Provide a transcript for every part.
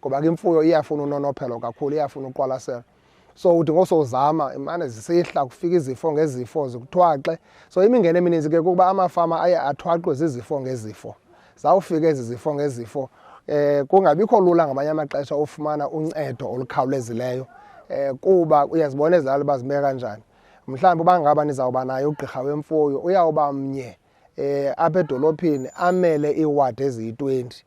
Ngoba ke imfuyo iyafuna unonophelo kakhulu, iyafuna uqwalaselo. So uthi ngosozama imane zisihla, kufika izifo ngezifo zikuthwaxe. So imingeni emininzi ke kukuba amafama aye athwaxwe zizifo ngezifo. Zawufika ezi zifo ngezifo, kungabikho lula ngamanye amaxesha ufumana uncedo olukhawulezileyo, kuba uyazibona ezilali uba zime kanjani. Mhlawumbi uba ngaba nizawuba naye ugqirha wemfuyo, uyawuba mnye apha edolophini amele iiwadi eziyi-20,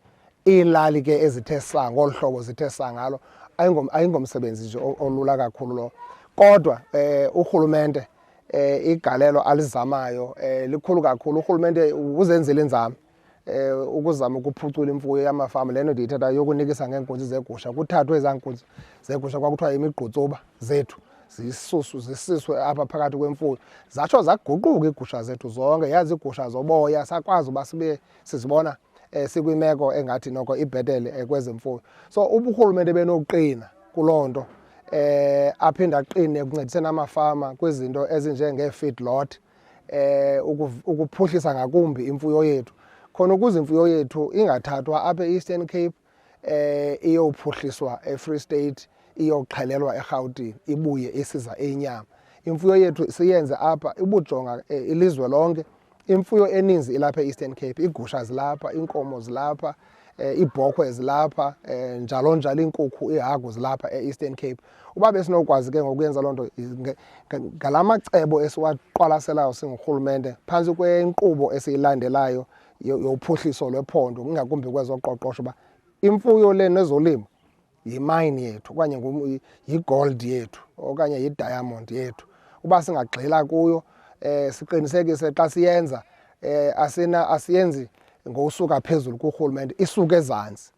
iilali ke ezithe saa ngolu hlobo zithe saa ngalo. Ayingomsebenzi nje olula kakhulu lo, kodwa urhulumente igalelo alizamayo likhulu kakhulu. Urhulumente uzenzile inzame ukuzama ukuphucula imfuyo yamafama. Le nto ndiyithetha yokunikisa ngeenkunzi zegusha, kuthathwe ezaa nkunzi zegusha kwakuthiwa imigqutsuba zethu, zisusu zisiswe apha phakathi kwemfuyo, zatsho zaguquka iigusha zethu zonke, yazigusha zoboya, sakwazi uba sibe sizibona sikwimeko engathi noko ibhetele kwezemfuyo. So uburhulumente benokuqina kuloo nto, aphinde aqine ekuncediseni amafama kwizinto ezinjengee-feedlot, ukuphuhlisa ngakumbi imfuyo yethu, khona ukuze imfuyo yethu ingathathwa apha e-Eastern Cape iyophuhliswa eFree State, iyoxhelelwa eRhawutini, ibuye isiza inyama. Imfuyo yethu siyenze apha. Ubujonga ilizwe lonke, imfuyo eninzi ilapha e-Eastern Cape. Iigusha zilapha, iinkomo zilapha, iibhokhwe zilapha, njalo njalo, iinkukhu, iihagu zilapha e-Eastern Cape. Uba besinokwazi ke ngokuyenza loo nto ngala macebo esiwaqwalaselayo singurhulumente phantsi kwenkqubo esiyilandelayo yophuhliso lwephondo, ingakumbi kwezoqoqosho, uba imfuyo le nezolimo yimayini yethu okanye yigold yethu okanye yidiamond yethu, uba singagxila kuyo, siqinisekise xa siyenza, asina asiyenzi ngokusuka phezulu kurhulumente, isuke ezantsi.